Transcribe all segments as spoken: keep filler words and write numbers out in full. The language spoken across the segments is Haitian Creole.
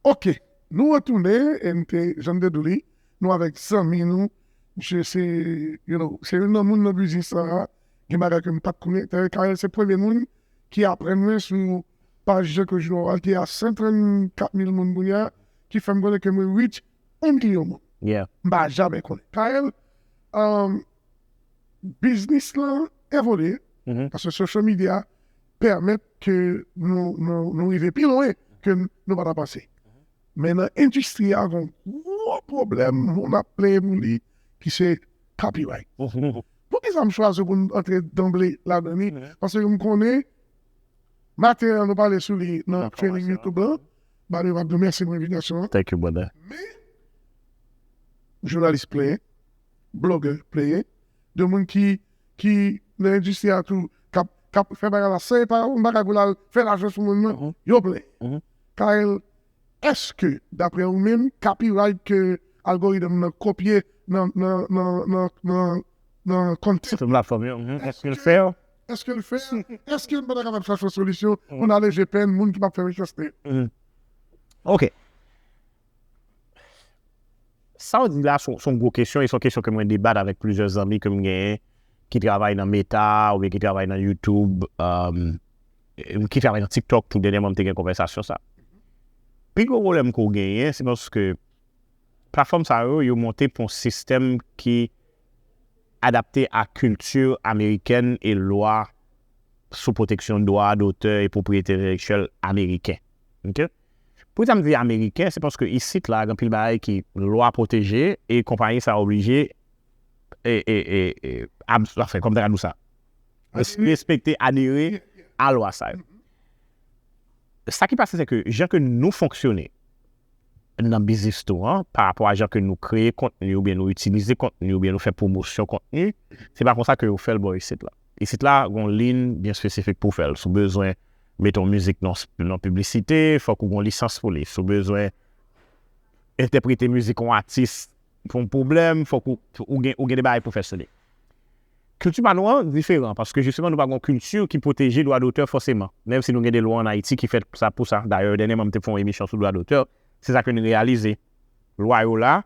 Ok, nou retounen, e m te, jan m te di w li, nou avèk zanmi nou, misye se, you know, se youn nan moun nan biznis sa a, gen bagay ke m pa t konnen. Tande, Carel se premye moun ki aprann mwen sou paj Jean Claude Junior a, ki a san trannkat mil moun kounye a, ki fè m konnen ke mwen reach yon milyon moun. Yeah. M pa janmen konnen. Carel, um, biznis lan evolye, Mhm. paske social media pèmèt ke nou, nou, nou rive pi lwen ke nou pa ta panse. Men nan endistri a, gen yon gwo pwoblèm moun ap plenyen pou li, ki se copyright. Poukisa m chwazi pou m antre danble ladan li? Paske m konnen materyèl nou pale sou li nan training YouTube lan. Ba nou ap di mèsi pou envitasyon an. Thank you, brother. Men, jounalis plenyen, blogger plenyen, de moun ki, ki nan endistri a tou, k ap, k ap fè bagay la, se pa yon bagay pou l al fè lajan sou moun nan, yo plenyen. Carel, èske, daprè ou menm, copyright ke algoritm nan kopye nan, nan, nan, nan, nan, nan content, Sou platfòm yo. Èske l fè? Èske l fè? Èske nou pa ta kapab chache yon solisyon pou n aleje pèn moun ki p ap fè mechanste? Ok. Sa w di la se yon gwo kesyon, e se yon kesyon ke mwen debat avèk plizyè zanmi ke m genyen ki travay nan Meta oubyen ki travay nan YouTube, um, ki travay nan TikTok tou. Dènyèman m te gen konvèsasyon sa. Pi gwo pwoblèm ke w genyen, se paske platfòm sa yo, yo monte pou yon sistèm ki adapte a kilti amerikèn e lwa sou pwoteksyon dwa dotè e pwopriyete entelektyèl ameriken. Ok? Poukisa m di ameriken, se paske isit la, gen anpil bagay ki lwa pwoteje e konpayi sa oblije e, e, e, e, ab- anfen, kòm ta ka di sa, respekte, adere a lwa sa yo. Sa ki pase, se ke jan ke nou fonksyone nan biznis tou an, pa rapò a jan ke nou kreye kontni oubyen nou itilize kontni oubyen nou fè pwomosyon kontni, se pa konsa ke yo fè l bò isit la. Isit la, gen yon liy byen espesifik pou w fè l. Si w bezwen mete yon mizik nan, nan piblisite, fòk ou gen yon lisans pou li. Si w bezwen entèprete mizik yon atis pou yon pwoblèm, fòk ou, ou gen, ou gen de bagay pou fè sou li. Kilti pa nou an diferan, paske jisteman nou pa gen yon kilti ki pwoteje dwa dotè fòseman. Menm si nou gen de lwa ann Ayiti ki fèt sa pou sa. Dayè, dènyèman m te fè yon emisyon sou dwa dotè, se sa ke n reyalize. Lwa yo la,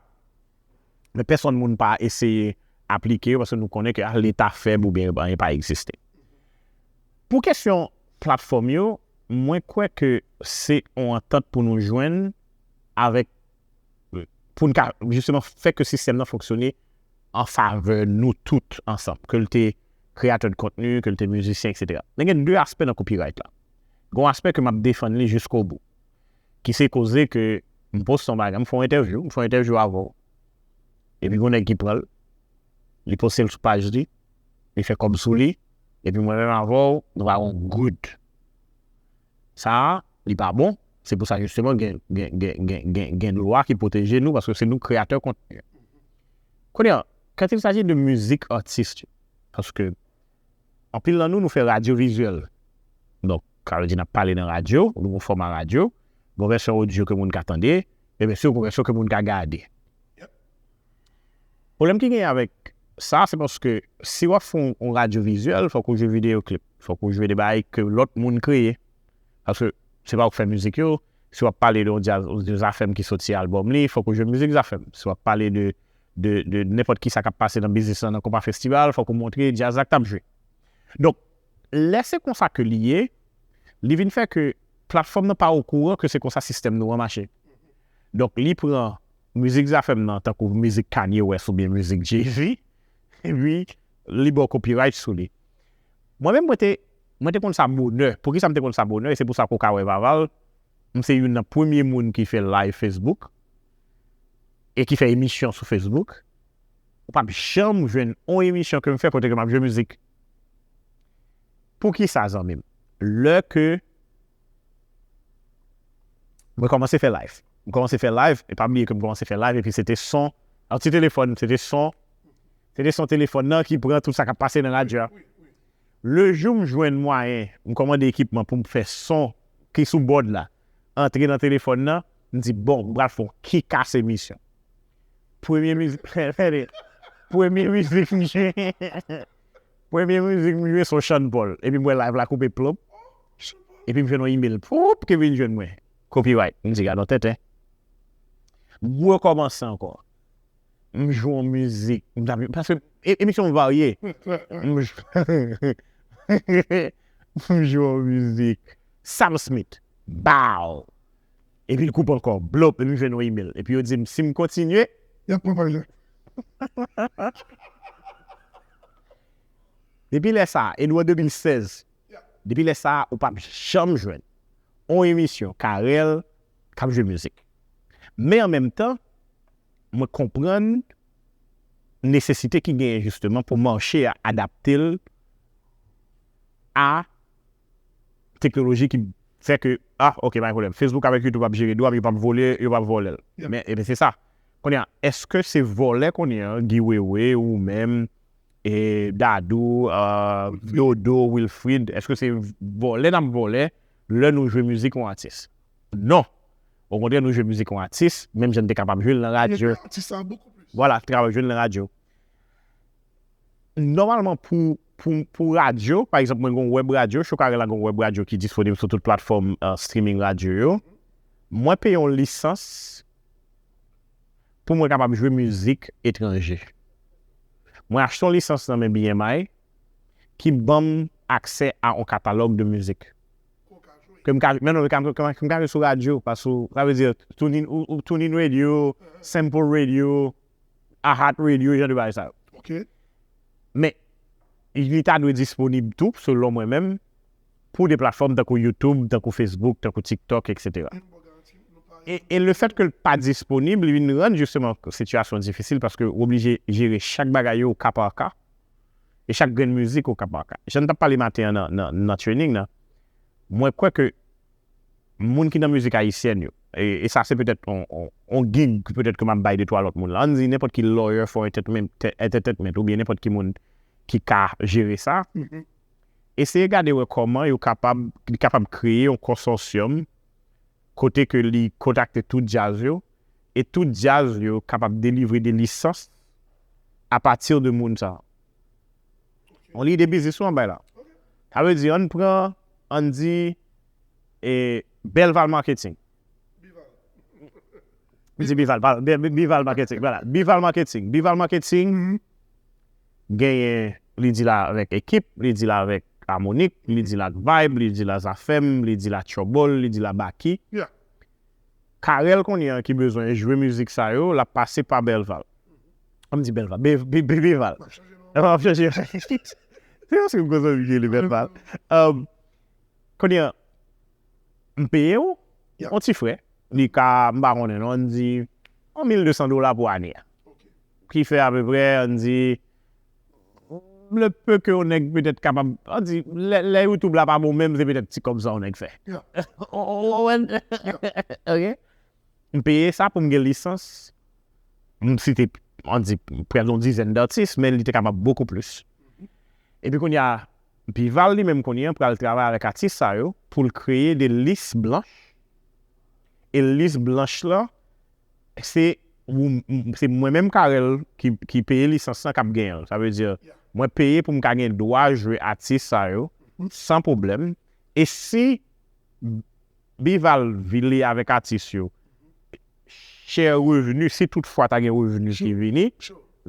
men pèsonn moun pa eseye aplike yo paske nou konnen ke, ah, Leta fèb oubyen anyen pa egziste. Pou kesyon platfòm yo, mwen kwè ke se yon antant pou nou jwenn avèk, pou n ka jisteman fè ke sistèm nan fonksyone an favè nou tout ansanm, ke l te kreyatè de kontni, ke l te mizisyen, etsetera. Men gen de aspè nan copyright la. Gen yon aspè ke m ap defann li jiskobou, ki se koze ke m poste yon bagay, m fè yon entèvyou, m fè yon entèvyou avè w, epi gen yon nèg ki pran l, li poste l sou paj li, li fè kòb sou li, epi mwen menm avè w, nou pa gen yon goud. Sa a, li pa bon. Se pou sa jisteman gen, gen, gen, gen, gen, gen lwa ki pwoteje nou, paske se nou kreyatè kontni an. Kounye a, quand il s'agit de mizik atis, paske anpil nan nou, nou fè radyo vizyèl. Donk, sa vle di n ap pale nan radyo, nou gen yon fòma radyo, gen yon vèsyon odyo ke moun ka tande, e byen si gen yon vèsyon ke moun ka gade. Pwoblèm ki genyen avèk sa, se paske si w ap fè yon, yon radyo vizyèl, fòk ou jwe videyo klip, fòk ou jwe de bagay ke lòt moun kreye. Paske se pa ou k fè mizik yo. Si w ap pale de yon djaz, de Zafèm ki soti albòm li, fòk ou jwe mizik Zafèm. Si w ap pale de, de, de nenpòt ki sa k ap pase nan biznis lan, nan konpa festival, fòk ou montre djaz la k t ap jwe. Donk, lè se konsa ke li ye, li vin fè ke platfòm nan pa okouran ke se konsa sistèm nou an mache. Donk, li pran mizik Zafèm nan, tankou mizik Kanye West oubyen mizik Jay-Z, epi li ba w copyright sou li. Mwen menm, mwen te, mwen te konn sa bonè. Poukisa m te konn sa bonè? E se pou sa ke w ka wè Vaval, m se youn nan premye moun ki fè live Facebook e ki fè emisyon sou Facebook. Ou p ap janm jwenn yon emisyon ke m fè kote ke m ap jwe mizik. Poukisa, zanmi m? Lè ke mwen kòmanse fè live. M kòmanse fè live, e pa bliye ke m kòmanse fè live, epi se te son, an ti telefòn, se te son, se te son telefòn nan ki pran tout sa k ap pase nan radyo a. Le jou m jwenn mwayen, m kòmande ekipman pou m fè son ki sou board la antre nan telefòn nan, m di, bon, m pral fè yon kikas emisyon. Premye mizik, premye mizik m jwe, premye mizik m jwe se yon Sean Paul. Epi m wè live la koupe plop. Epi m jwenn yon email, pwoup, ke vin jwenn mwen. Copyright. M di, gad yon tenten. M rekòmanse ankò. M jwe yon mizik. M t ap, paske e- emisyon m varye. M jwe, m jwe yon mizik. Sam Smith. Bow! Epi l koupe ankò. Blop! Epi m jwenn yon email. Epi yo di m, si m kontinye, y ap pran paj la. Depi lè sa a, e nou an de mil sèz, depi lè sa a, ou p ap janm jwenn yon emisyon Carel k ap jwe mizik. Men an menm tan, mwen konprann nesesite ki genyen jisteman pou mache a adapte l a teknoloji ki fè ke, ah, ok, pa gen pwoblèm. Facebook avèk YouTube ap jere dwa m, yo p ap vole, yo p ap vòlè l. Men, ebyen, se sa. Kounye a, èske se vòlè kounye a, Guy Wewe, ou menm, e Dadou, euh, Dodo, Wilfrid, èske se vòlè n ap vòlè lè nou jwe mizik yon atis? Non. Okontrè, nou jwe mizik yon atis, menm jan n te kapab jwe l nan radyo. Vwala, te kapab jwe l nan radyo. Nòmalman, pou, pou, pou radyo, pa egzanp, mwen gen yon wèb radyo, Chokarel la gen yon wèb radyo ki disponib sou tout platfòm, euh, streaming radyo yo. Mwen peye yon lisans pou mwen kapab jwe mizik etranje. Mwen achte yon lisans nan men B M I ki ban m aksè a yon katalòg de mizik. Ke m ka, men non, ke m, ke m, ke m ka jwe sou radyo, pa sou, sa vle di, TuneIn, ou, ou TuneIn Radio, Sample Radio, iHeart Radio, jan de bagay sa yo. Men, li ta dwe disponib tou, selon mwen menm, pou de platfòm tankou YouTube, tankou Facebook, tankou TikTok, etsetera. E, e le fèt ke l pa disponib, li vin rann jisteman sitiyasyon difisil paske ou oblije jere chak bagay yo ka pa ka, e chak grenn mizik yo ka pa ka. Jan n t ap pale maten an nan, nan, nan training nan, mwen kwè ke moun ki nan mizik ayisyèn yo, e, e sa se petèt on, on, on gig petèt ke m ap bay de twa lòt moun la. Ann di nenpòt ki lawyer for entertainment, entertainment oubyen nenpòt ki moun ki ka jere sa. Eseye gade wè kòman yo kapab, li kapab kreye yon konsòsyòm kote ke li kontakte tout djaz yo, e tout djaz yo kapab delivre de lisans apati de moun sa. On lide biznis ou an bay la. Sa vle di, ann pran, ann di, e, Belval Marketing. M di Bival, pa, Bi-, Bi-, Bival Marketing, vwala. Bival Marketing. Bival Marketing genyen, li di la avèk Ekip, li di la avèk Harmonik, li di la ak Vibe, li di la Zafèm, li di la Trouble, li di la Baky. Carel kounye a ki bezwen jwe mizik sa yo, l ap pase pa Belval. An m di Belval, Be-, Be-, Be-, Bival. M ap chanje. Se paske m konn zanmi ki rele Belval. Um, kounye a, m peye w, yon ti frè. Li ka, m pa konnen non, ann di, yon mil de san dola pou ane a. Ki fè apeprè, ann di, le peu ke yon nèg petèt kapab, ann di, lè, lè YouTube la pa bon menm, se petèt ti kòb sa yon nèg fè. Ou konprann? Ok? M peye sa pou m gen lisans. M site, ann di, prè de yon dizèn datis, men li te kapab bokou plis. Epi kounye a, Bival li menm kounye a pral travay avèk atis sa yo pou l kreye de lis blanch. E lis blanch lan, se ou, se mwen menm Carel ki, ki peye lisans lan k ap genyen l. Sa vle di, mwen peye pou m ka gen dwa jwe atis sa yo san pwoblèm. E si Bival vini avèk atis yo, chè revni, si toutfwa ta gen revni ki vini,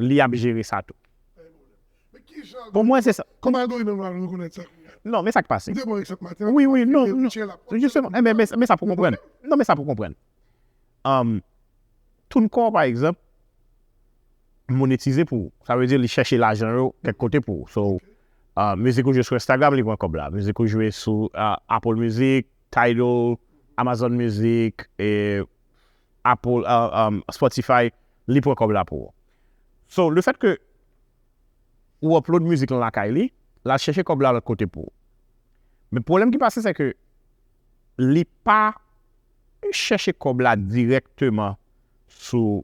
li ap jere sa tou. Pou mwen, se sa. Kòman algoritm la rekonèt sa kounye a? Non, men sa k pase. M te ba w egzanp maten an. Wi, wi, non, non. Jisteman, men, men, men sa pou konprann. Non, men sa pou konprann. Um, TuneCore, pa egzanp, monetize pou ou. Sa vle di li chèche lajan yo kèk kote pou ou. So, uh, mizik ou jwe sou Instagram, li pran kòb la. Mizik ou jwe sou, uh, Apple Music, Tidal, Amazon Music, e Apple, uh, um, Spotify, li pran kòb la pou ou. So, le fèt ke ou upload mizik lan lakay li, l al chèche kòb la lòt kote pou ou. Men pwoblèm ki pase, se ke li pa chèche kòb la dirèkteman sou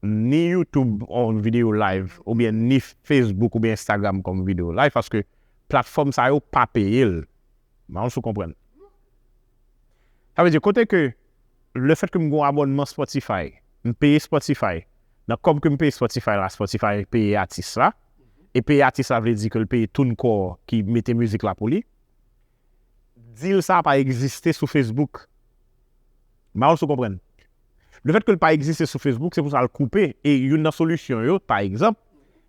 ni YouTube on videyo live, oubyen ni Facebook oubyen Instagram kòm videyo live, paske platfòm sa yo pa peye l. M pa konn si w konprann. Sa vle di, kote ke, le fèt ke m gen yon abònman Spotify, m peye Spotify, nan kòb ke m peye Spotify la, Spotify peye atis la, e peye atis la vle di ke l peye TuneCore ki mete mizik la pou li. Deal sa pa egziste sou Facebook. M pa konn si w konprann. Lefèt ke l pa egziste sou Facebook, se pou sa l koupe. E youn nan solisyon yo, pa egzanp,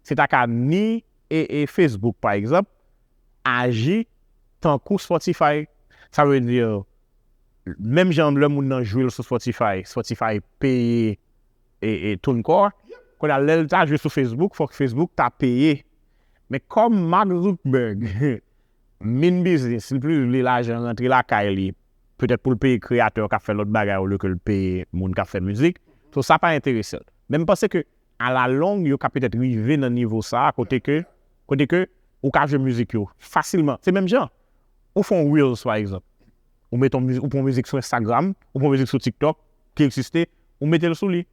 se ta ka ni e, e Facebook, pa egzanp, aji tankou Spotify. Sa vle di, menm jan lè moun nan jwe l sou Spotify, Spotify peye e, e TuneCore. Kounye a, lè l ta jwe sou Facebook, fòk Facebook ta peye. Men kòm Mark Zuckerberg min biznis, li plis vle lajan rantre lakay li, petèt pou l peye kreyatè k ap fè lòt bagay olye ke l peye moun k ap fè mizik. So, sa pa enterese l. Men m panse ke alalong, yo ka petèt rive nan nivo sa a, kote ke, kote ke ou ka jwe mizik yo fasilman. Se menm jan. Ou fè yon Reels, pa egzanp. Ou met yon mizik, ou pran mizik sou Instagram, ou pran mizik sou TikTok, ki egziste, ou mete l sou li.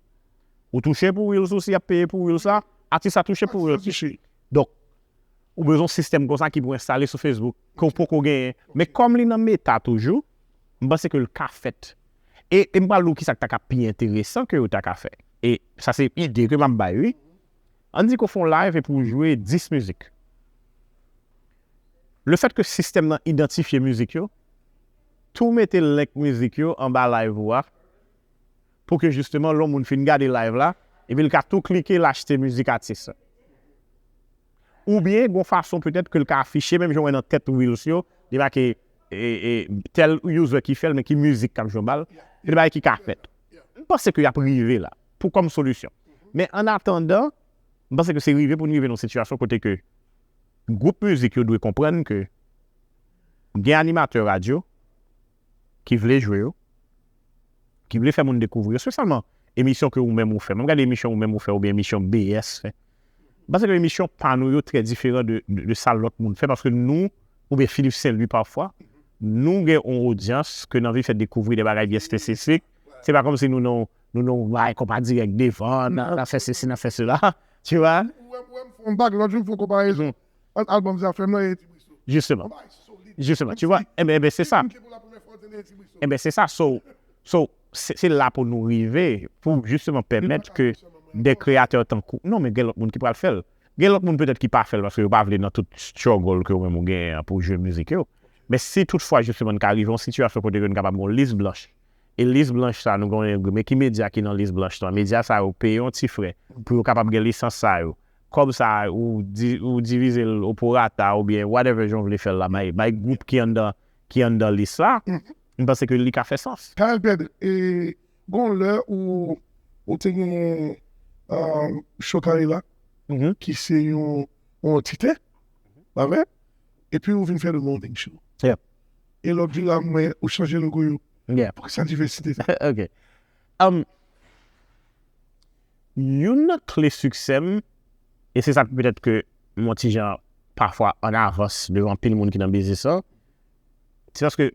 Ou touche pou Reels ou, si y ap peye pou Reels la, atis la touche pou Reels. Donk, ou bezwen yon sistèm konsa ki pou enstale sou Facebook, ke w poko genyen. Men kòm li nan Meta toujou, m panse ke l ka fèt. E, e m pral di w kisa k ta ka pi enteresan ke yo ta ka fè. E sa se ide ke m ap bay, wi. Ann di ke w fè yon live epi w jwe dis mizik. Lefèt ke sistèm nan idantifye mizik yo, tou mete link mizik yo anba live ou a, pou ke jisteman lè yon moun fin gade live la, epi l ka tou klike, l achte mizik atis la. Oubyen, gon fason petèt ke l ka afiche, menm jan w wè nan tèt Reels yo, li make e, e, tèl user ki fè l, men ki mizik k ap jwe anba l, se de bagay ki ka fèt. M panse ke y ap rive la, pou kòm solisyon. Men an atandan, m panse ke se rive pou n rive nan yon sitiyasyon kote ke gwoup mizik yo dwe konprann ke gen animatè radyo ki vle jwe yo, ki vle fè moun dekouvri yo, espesyalman emisyon ke ou menm ou fè. Mwen gade emisyon ou menm ou fè, oubyen emisyon B S fè. M panse ke emisyon pa nou yo trè diferan de, de, de sa lòt moun fè, paske nou, oubyen Philippe Saint Louis pafwa, nou gen yon odyans ke n anvi fè dekouvri de bagay byen espesifik. Se pa kòmsi nou nan, nou nan yon bagay konpa dirèk devan, n a, n a fè sesi, n a fè sela. Tu vois? Ou wè, ou wè m fè yon bag, lòt jou m fè yon konparezon ant albòm Zafèm lan e Ti Brisou. Jisteman. Yon bagay solid. Jisteman, tu vois? Enben, enben, se sa. Enben, se sa. So, so se, se la pou nou rive, pou jisteman pèmèt ke de kreyatè tankou, non, men gen lòt moun ki pral fè l. Gen lòt moun petèt ki pa fè l paske yo pa vle nan tout struggle ke ou menm ou genyen an pou jwe mizik yo. Men si toutfwa, jisteman, n ka rive yon sitiyasyon kote ke n kapab gen yon lis blanch, e lis blanch sa, nou gen yon, men ki medya ki nan lis blanch lan? Medya sa yo peye yon ti frè pou yo kapab gen lisans sa yo. Kòb sa, ou di, ou divize l oporata oubyen whatever jan w vle fè l la, bay, bay gwoup ki anndan, ki anndan lis la, m panse ke li ka fè sans. Carel Ped, e, gon lè ou, ou te gen, um, Chokarella, ki se yon, yon antite, pa vre? Epi ou vin fè The Morning Show. Yeah. E lòt jou la, m wè ou chanje logo yo. Yeah. Poukisa divèsite sa? Ok. Um, youn nan kle siksè m, e se sa petèt ke m yon ti jan pafwa an avans devan anpil moun ki nan biznis lan, se paske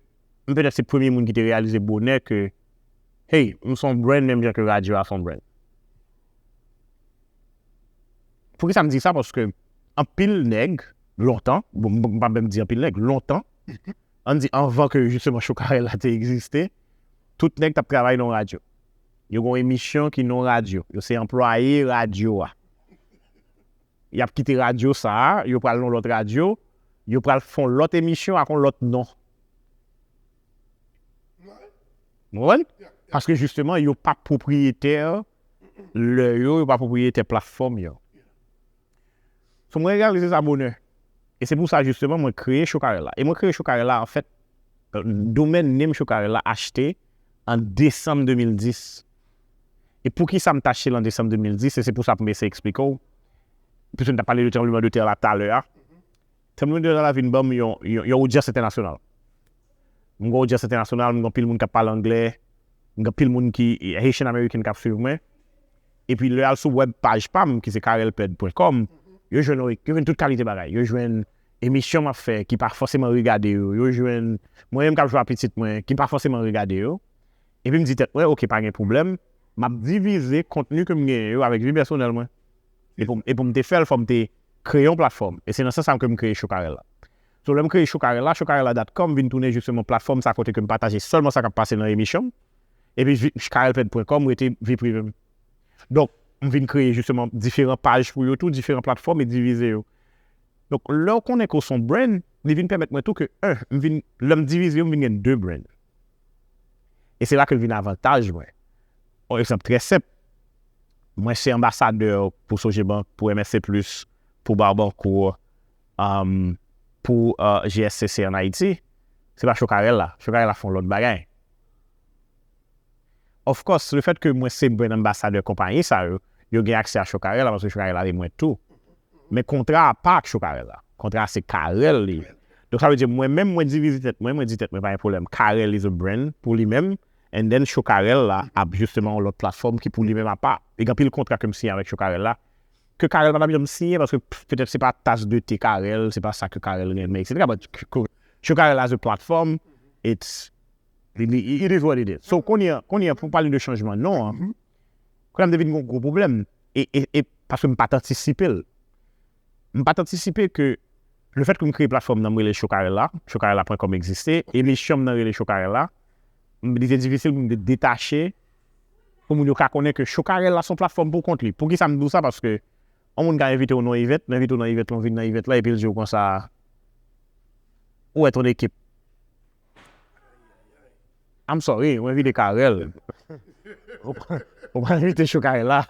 m petèt se premye moun ki te reyalize bonè ke, hey, m se yon brand menm jan ke radyo a se yon brand. Poukisa m di sa? Paske anpil nèg, lontan, bon, m, m pa menm di anpil nèg, lontan, ann di anvan ke jisteman Chokarella te egziste, tout nèg t ap travay nan radyo. Yo gen yon emisyon ki nan radyo. Yo se anplwaye radyo a. Y ap kite radyo sa a, yo pral nan lòt radyo, yo pral fè yon lòt emisyon ak yon lòt non. Ou konprann? Paske jisteman, yo pa pwopriyetè lè yo, yo pa pwopriyetè platfòm yo. So, mwen reyalize sa bonè. E se pou sa, jisteman, mwen kreye Chokarella. E mwen kreye Chokarella, anfèt, domèn nen m Chokarella achte an desanm de mil dis. E poukisa m t achte l an desanm de mil dis, e se pou sa pou m eseye eksplike w. Piske m t ap pale de tranbleman de tè la talè a. Tranbleman de tè la vin ban m yon, yon, yon odyans entènasyonal. M gen odyans entènasyonal, m gen anpil moun k ap pale anglè, m gen anpil moun ki Haitian American k ap swiv mwen. Epi lè y al sou wèb paj pa m, ki se carelped pwen kòm, yo jwenn, yo jwenn tout kalite bagay. Yo jwenn emisyon m ap fè ki pa fòseman regade yo. Yo jwenn mwen menm k ap jwe a pitit mwen ki pa fòseman regade yo. Epi m di tèt mwen, oke, pa gen pwoblèm, m ap divize kontni ke m genyen yo avèk vi pèsonèl mwen. E pou, e pou m te fè l, fò m te kreye yon platfòm. E se nan sans sa ke m kreye Chokarella. So, lè m kreye Chokarella, chokarella dot com vin tounen jisteman platfòm sa kote ke m pataje sèlman sa k ap pase nan emisyon m. Epi vi, carelped pwen kòm rete vi prive m. Donk, m vin kreye jisteman diferan paj pou yo tou, diferan platfòm e divize yo. Donk, lè w konnen ke w se yon brand, li vin pèmèt mwen tou ke, en, m vin, lè m divize yo, m vin gen de brand. E se la ke l vin avantaj mwen. Yon egzanp trè senp. Mwen se anbasadè pou Sogebank, pou M S C plus, pou Barbancourt, um, pou uh, G S C C an Ayiti. Se pa Chokarel la. Chokarel la fè yon lòt bagay. Of course, le fèt ke mwen se brand anbasadè konpayi sa yo, yo gen aksè a Chokarel la, paske Chokarel la se mwen tou. Men kontra a pa ak Chokarel la. Kontra a se Karel li ye. Donk sa vle di mwen menm mwen divize tèt mwen, mwen di tèt mwen pa gen pwoblèm. Karel is a brand pou li menm, and then Chokarel la ap jisteman yon lòt platfòm ki pou li menm apa. E gen anpil kontra ke m siyen avèk Chokarel la, ke Karel pa t ap janm siyen paske petèt se pa tas de te Karel, se pa sa ke Karel renmen, et cetera. But Chokarel as a platform, it's, it is what it is. So, kounye a, kounye a, pou pale de chanjman non an, kounye a m te vin gen yon gwo pwoblèm. E, e, e paske m pa t antisipe l. M pa t antisipe ke le fèt ke m kreye platfòm nan m rele Chokarel la, Chokarel la pwen kòm egziste, emisyon m nan rele Chokarel la, m- li te difisil pou m de- detache, pou moun yo ka konnen ke Chokarel la se yon platfòm pou kont li. Poukisa m di w sa? Paske yon moun ka envite w nan yon event, l envite w nan event la, w vin nan event la, epi l di w konsa, ou wè ton ekip. I'm sorry, ou envite Karel. Ou pa- ou pa envite Chokarel la.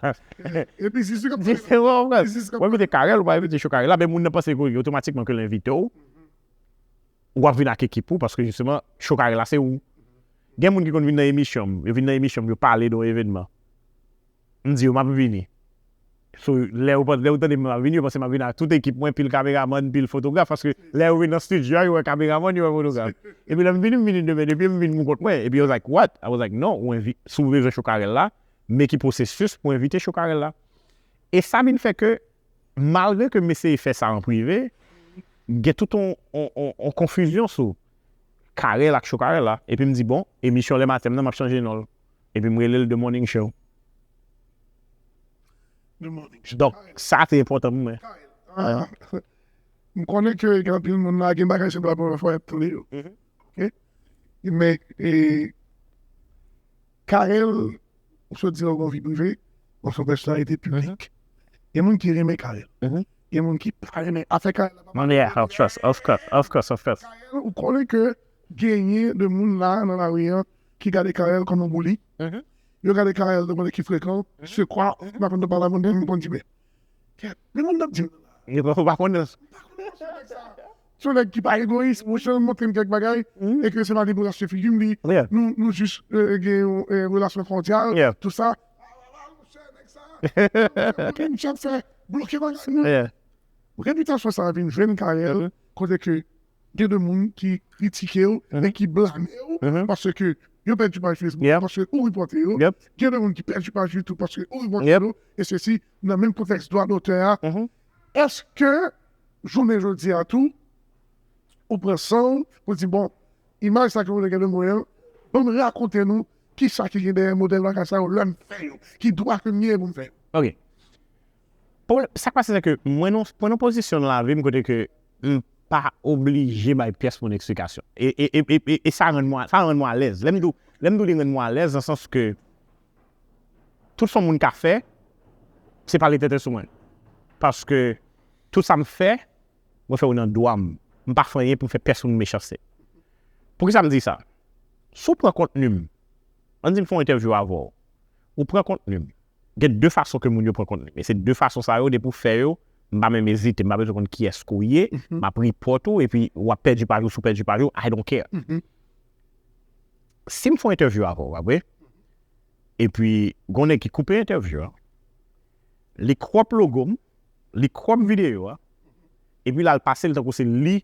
Epi si se Ou envite Karel, ou pa envite Chokarel la, men moun nan panse ke otomatikman ke l envite w, ou ap vin ak ekip ou, paske jisteman, Chokarel la se ou. Gen moun ki konn vin nan emisyon m, yo vin nan emisyon m, yo pale de yon evènman. M di yo, m ap vini. So, lè yo, lè yo tande m ap vini, yo panse m ap vini ak tout ekip mwen, pil kameramann, pil fotograf, paske lè yo vin nan estidyo a, yo wè kameramann, yo wè fotograf. Epi lè m vini, m vini demen, epi m vin pou kont mwen. Epi yo like, what? I was like, non, ou envi- si w bezwen Chokarel la, men ki pwosesis pou envite Chokarel la. E sa vin fè ke, malgre ke m eseye fè sa an prive, gen tout yon, yon, yon, yon konfizyon sou Karel ak Chokarel la. Epi m di, bon, emisyon lè maten m nan, m ap chanje non l. Epi m rele l The Morning Show. The Morning Show. Donk, sa te enpòtan pou mwen. Ah, m konnen ke gen anpil moun la, gen bagay se la premye fwa y ap tande yo. Ok? Men, e, Karel, ou sot di nan yon vi prive, ou se yon pèsonalite piblik. Gen moun ki renmen Karel. Gen moun ki pa renmen afè Karel. Yeah, of course, of course, of course, of course. Karel, ou konnen ke genyen de moun la nan lari an ki gade Karel kòm yon bouli. Yo gade Karel de mwen ki frekan, se kwa, m ap pale moun, m konn di, men, men moun ap di, Yo pa pa konnen. Se yon nèg ki pa egoyis, mwen jan montre m kèk bagay, e ke se pa de relasyon figi m li, Yeah. Nou, nou jis euh, gen yon euh, relasyon kòdyal, Yeah. Tout sa. Moun ap fè bloke bagay nou. Yeah. Repitasyon sa a vin jwenn Karel, kote ke gen de moun ki kritike w e ki blame w paske yo pèdi paj Facebook, Yeah. Paske ou ripòte yo. Yep. Gen de moun ki pèdi paj YouTube paske ou ripòte Yep. Yo. E sesi, nan menm kontèks dwa dotè a, Mhm. èske jounen jodi a tou, ou pran san w pou di, bon, imaj sa ke ou gen de mwen an, ban m rakonte nou ki sa ki gen dèyè modèl bagay sa yo lè m fè yo, ki dwa ke m genyen pou m fè yo. Ok. Pwoblè- sa k pase se ke mwen nan mwen nan pozisyon nan lavi m kote ke m pa oblije bay pyès moun eksplikasyon. E, e, e, e, e, e sa rann mwen sa rann mwen alèz. Lè m di w lè m di w li rann mwen alèz nan sans ke tout sa yon moun ka fè, se pale tenten sou mwen. Paske tout sa m fè, mwen fè yo nan dwa m. M pa fè anyen pou m fè pèsonn mechansè. Poukisa m di sa? Si w pran kontni m, ann di m fè yon entèvyou avè w, ou pran kontni m, gen de fason ke moun yo pran kontni m. E se de fason sa yo, depi w fè yo, m pa menm ezite, m pa bezwen konn kiyès ke w ye, m ap ripòt ou, epi w ap pèdi paj ou, si w pèdi paj ou, I don't care. Si m fè yon entèvyou avè w, pa vre? Epi, gen yon nèg ki koupe entèvyou a, li crop logo m, li crop videyo a, epi l al pase l tankou se li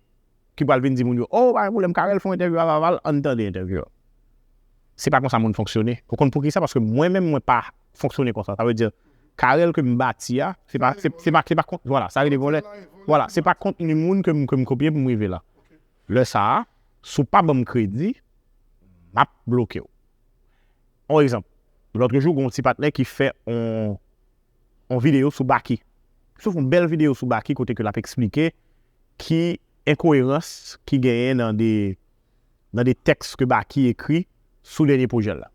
ki pral vin di moun yo, oh, pa gen pwoblèm, Carel fè yon entèvyou avè Aval, ann tande entèvyou a. Se pa konsa moun fonksyone. Ou konn poukisa? Paske mwen menm, mwen pa fonksyone konsa. Sa vle di, Carel ke m bati a, se pa, se, se pa, se pa kon, vwala, sa rele vòlè. Vwala, se pa kontni moun ke m, ke m kopye pou m rive la. Lè sa a, si w pa ban m kredi, m ap bloke w. Yon egzanp, lòt jou, gen yon ti patnè ki fè yon, yon videyo sou Baky. Li fè yon bèl videyo sou Baky kote ke l ap eksplike ki enkoerans ki genyen nan de, nan de tèks ke Baky ekri sou dènye pwojè l la.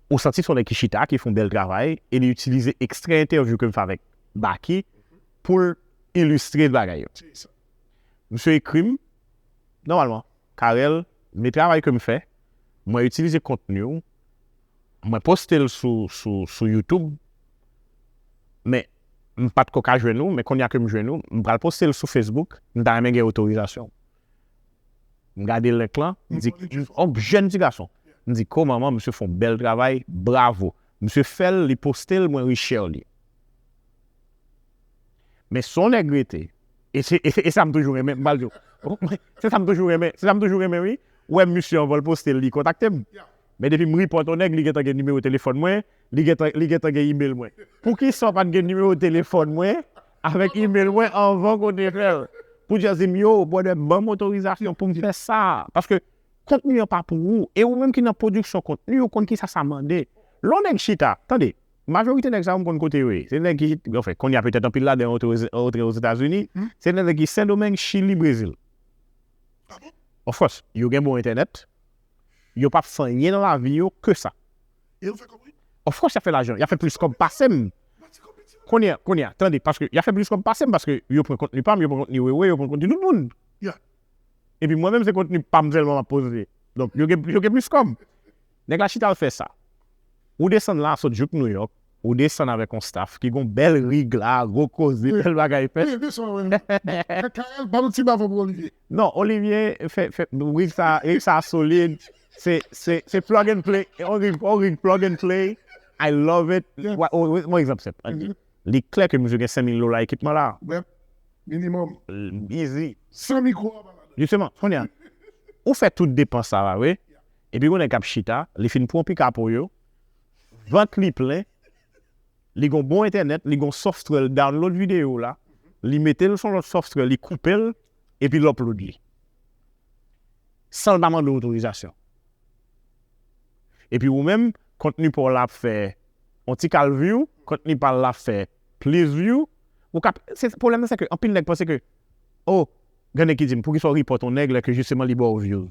Ou santi se yon nèg ki chita, ki fè yon bèl travay, e li itilize ekstrè entèvyou ke m fè avèk Baky pou l ilistre bagay yo. Misye ekri m, nòmalman, Carel, men travay ke m fè, mwen itilize kontni w, mwen poste l sou, sou, sou YouTube, men m pa t ko ka jwenn ou, men kounye a ke m jwenn ou, m pral poste l sou Facebook, m ta renmen gen otorizasyon. M gade link lan, m di, yon jèn ti gason. M di, ko manman, misye fè yon bèl travay, bravo. Misye fè l, li poste l, mwen reshare li. Men si yon nèg rete, e se, e, e sa m toujou renmen, m pral di w. Se sa m toujou renmen, se sa m toujou renmen, wi. Ou wè misye anvan l poste l, li kontakte m. Men depi m report yon nèg, li gentan gen nimewo telefòn mwen, li gentan, li gentan gen email mwen. Poukisa w pa t gen nimewo telefòn mwen avèk email mwen anvan ke w te fè l? Pou just di m, yo, brother, ban m otorizasyon pou m fè sa. Paske kontni an pa pou ou. E ou menm ki nan pwodiksyon kontni, ou konn kisa sa mande. Lè yon nèg chita, tande, majorite nèg sa yo m konn kote yo ye. Se nèg ki, anfen, kounye a petèt anpil ladan yo antre Ozetazini. Se nèg ki Sendomeng, Chili, Brezil. Of course, yo gen bon entènèt. Yo p ap fè anyen nan lavi yo ke sa. E yo fè kòb, wi. Of course, y ap fè lajan. Y ap fè plis kòb pase m. Kounye a, kounye a, tande, paske y ap fè plis kòb pase m, paske yo pran kontni pa m, yo pran kontni Wewe, yo pran kontni tout moun. Epi mwen menm, se kontni pa m sèlman m ap poste. Donk, yo gen, yo gen plis kòb. Nèg la chita al fè sa. Ou desann la, sot jouk Nouyòk, ou desann avèk yon staff ki gon bèl rig la, gwo koze, bèl bagay fèt. Wi, desann, wi. Karèl, ba nou ti bafon pou Olivier. Non, Olivier, fè, fè, rig sa, rig sa solid. Se, se, se plug and play. On rig, on rig plug and play. I love it. Wa- o- o- Yon egzanp senp. Li klè ke misye gen senk mil dola ekipman la. Minimum. Easy. San mikwo anba ladan. Jisteman, kounye a, ou fè tout depans sa la, wi. Epi gon nèg k ap chita, li fin pran pikapo yo, vant li plen, li gon bon entènèt, li gon software, l download videyo la, li mete l sou lòt software, li koupe l, epi l upload li. San l pa mande w otorizasyon. Epi ou menm, kontni pa w la ap fè yon ti kal view, kontni pa l la ap fè plis view. Ou ka, se, pwoblèm nan se ke anpil nèg panse ke, oh, gen nèg ki di m, poukisa w report yon nèg lè ke jisteman li ba w view?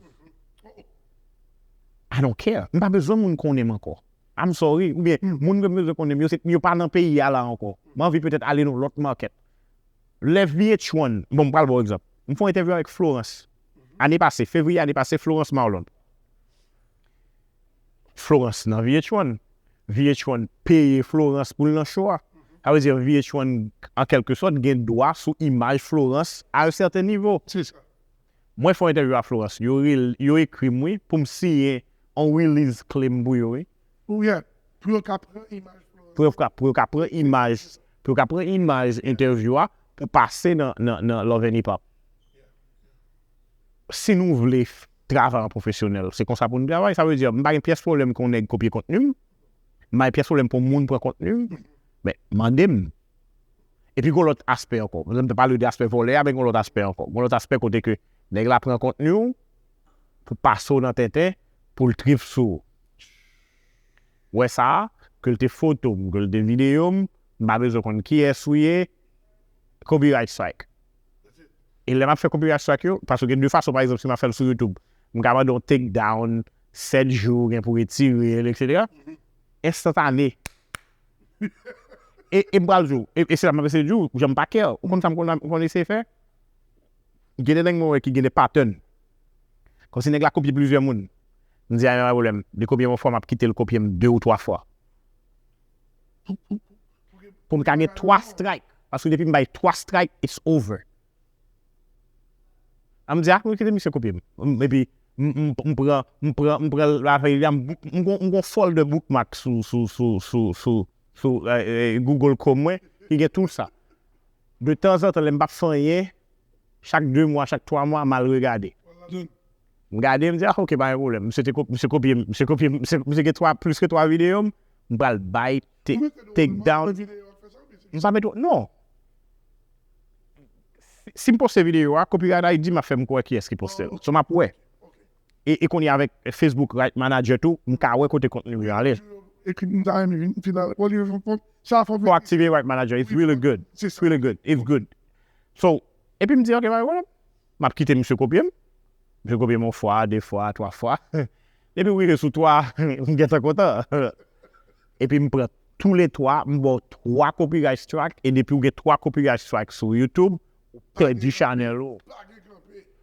I don't care. M pa bezwen moun konnen m ankò. I'm sorry. Oubyen, moun ke m bezwen konnen m yo, se, yo pa nan peyi a la ankò. M anvi petèt ale nan lòt market. Lè V H one, bon, m pral ba w egzanp. M fè yon entèvyou avèk Florence. Ane pase, fevriye ane pase, Florence Marlon. Florence nan V H one. V H one peye Florence pou l nan show a. Sa vle di V H one, an kèlke sòt, gen dwa sou imaj Florence à un certain niveau. Se sa. Mwen fè yon entèvyou a Florence. Yo rel- yo ekri m, wi, pou m siyen yon release claim pou yo, wi. Pou yo, pou yo ka pran imaj Florence. Pou yo ka, pou yo ka pran imaj, pou yo ka pran imaj entèvyou a pou pase nan, nan, nan Love and Hip Hop. Si nou vle f- travay an pwofesyonèl, se konsa pou nou travay. Sa vle di, m pa gen pyès pwoblèm ke yon nèg kopye kontni m. M pa gen pyès pwoblèm pou yon moun pran kontni m. Men, mande m. Epi gon lòt aspè ankò. M te pale de aspè vòlè a, men gon lòt aspè ankò. Gon lòt aspè kote ke nèg la pran kontni w pou pase w nan tenten, pou l trip sou ou. Wè sa, ke l te foto m, ke l te videyo m, m pa bezwen konn kiyès ou ye, copyright strike. E lè m ap fè copyright strike yo, paske gen de fason, pa egzanp, si m ap fè l sou YouTube, m ka mande yon take down, sèt jou, gen pou retire l, etsetera. Enstantane. E, e m pral di w, e, e se la m ap eseye di w, jan m pa care, ou konn sa m konn, m konn eseye fè? Gen de nèg mwen wè ki gen de pattern. Kòmsi nèg la kopye plizyè moun. M di, a, pa pwoblèm. Li kopye m yon fwa, m ap kite l kopye m de ou twa fwa. Pou m ka gen twa strike. Paske depi m bay twa strike, it's over. A m di, a, mwen kite misye kopye m. M- Epi, m m- m pran, m pran, m pran l avè li a, m book- m gon- m gon folder bookmark sou, sou, sou, sou, sou, sou, eh, eh, Google Chrome mwen, ki gen tout sa. De tanzantan, lè m p ap fè anyen, chak de mwa, chak twa mwa, m al regade. M gade, m di, ah, ok, pa gen pwoblèm. Misye te ko- misye kopye m, misye kopye m, misye, misye gen twa, plis ke twa videyo m, m pral bay take, take down. M pa mete, non. Si, si m poste videyo a, copyright I D m ap fè m kwè kiyès ki poste l. So, m ap wè. E, e kounye a avèk Facebook Right Manager tou, m ka wè kote kontni m yo ale. Ekri m ta renmen vin final. Bon, li fè fon. Sa fò. Fò aktive Right Manager. It's really good. It's really good. It's good. So, epi m di, ok, pa gen pwoblèm. M ap kite misye kopye m. Misye kopye m yon fwa, de fwa, twa fwa. Depi w rive sou twa, m gentan kontan. Epi m pran tou le twa, m ba w twa copyright strike, e depi w gen twa copyright strike sou YouTube, ou pèdi chanèl ou.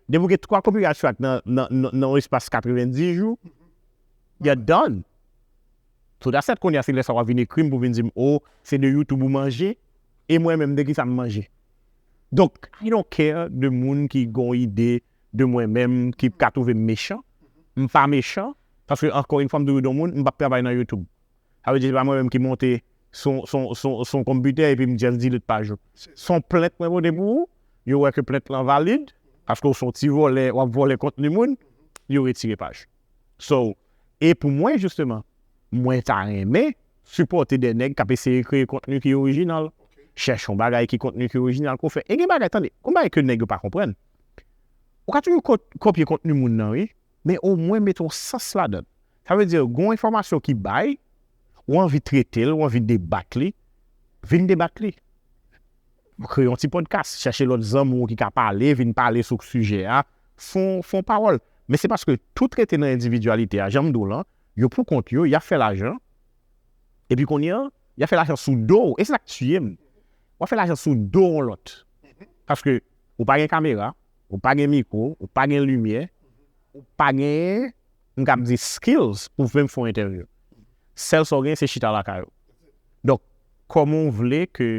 Depi w gen twa copyright strike nan, nan, nan, nan yon espas katrevenndis jou, you're done. So that's it, kounye a se lè sa w ap vin ekri m pou vin di m, o, se de YouTube ou manje, e mwen menm de ki sa m manje. Donk, I don't care de moun ki gon ide de mwen menm, ki ka twouve m mechan. M pa mechan, paske ankò yon fwa m toujou di yon moun, m p ap travay nan YouTube. Sa vle di se pa mwen menm ki monte son, son, son, son konpitè epi m just delete paj ou. Se yon plent mwen pote pou ou, yo wè ke plent lan valid, paske w se yon ti vòlè, w ap vòlè kontni moun, yo retire paj. So, e pou mwen, jisteman, mwen ta renmen sipòte de nèg k ap eseye kreye kontni ki orijinal. Chèche yon bagay ki kontni ki orijinal ke w fè. E gen bagay, tande, yon bagay ke nèg yo pa konprann. Ou ka toujou ko-, kopye kontni moun nan, wi, men omwen mete yon sans ladan l. Sa vle di, gen yon enfòmasyon ki bay, ou anvi trete l, ou anvi debat li, vin debat li. Kreye yon ti podcast, chèche lòt zanmi w ki ka pale, vin pale sou sijè a, fè yon, fè yon pawòl. Men se paske tout rete nan endividyalite a, jan m di w lan, yo pou kont yo, y ap fè lajan, epi kounye a, y ap fè lajan sou do w, e se sa k tiye m. W ap fè lajan sou do yon lòt. Paske ou pa gen kamera, ou pa gen mikwo, ou pa gen limyè, ou pa gen, m kab di, skills pou w menm fè yon entèvyou. Sèl sa w gen, se chita lakay ou. Donk, kòman w vle ke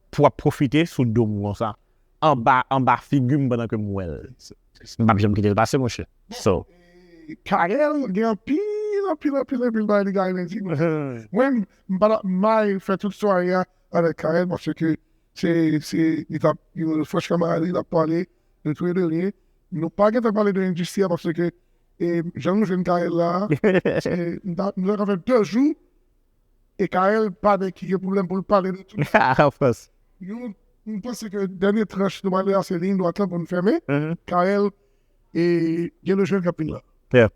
pou w ap pwofite sou do m konsa, anba, anba figi m pandan ke m wè l. M p ap janm kite l pase, monchè. So, Karèl gen anpil, anpil, anpil, anpil bagay li ka renmen di. Mwen, m pa t ap mal fè tout sware a avèk Karèl paske se, se, li t ap, yon frèch kanmarad li, li t ap pale de tou e de lye. Nou pa gentan pale de endistri a paske e, jan nou jwenn Karèl la, se, nou ta, nou ta ka fè de jou e Karèl pa de ki gen pwoblèm pou l pale de tout. Of course. Nou, m panse ke dènye tranch nou pale a se liy dwat lan pou n fèmen. Karèl e gen de jèn k ap vin la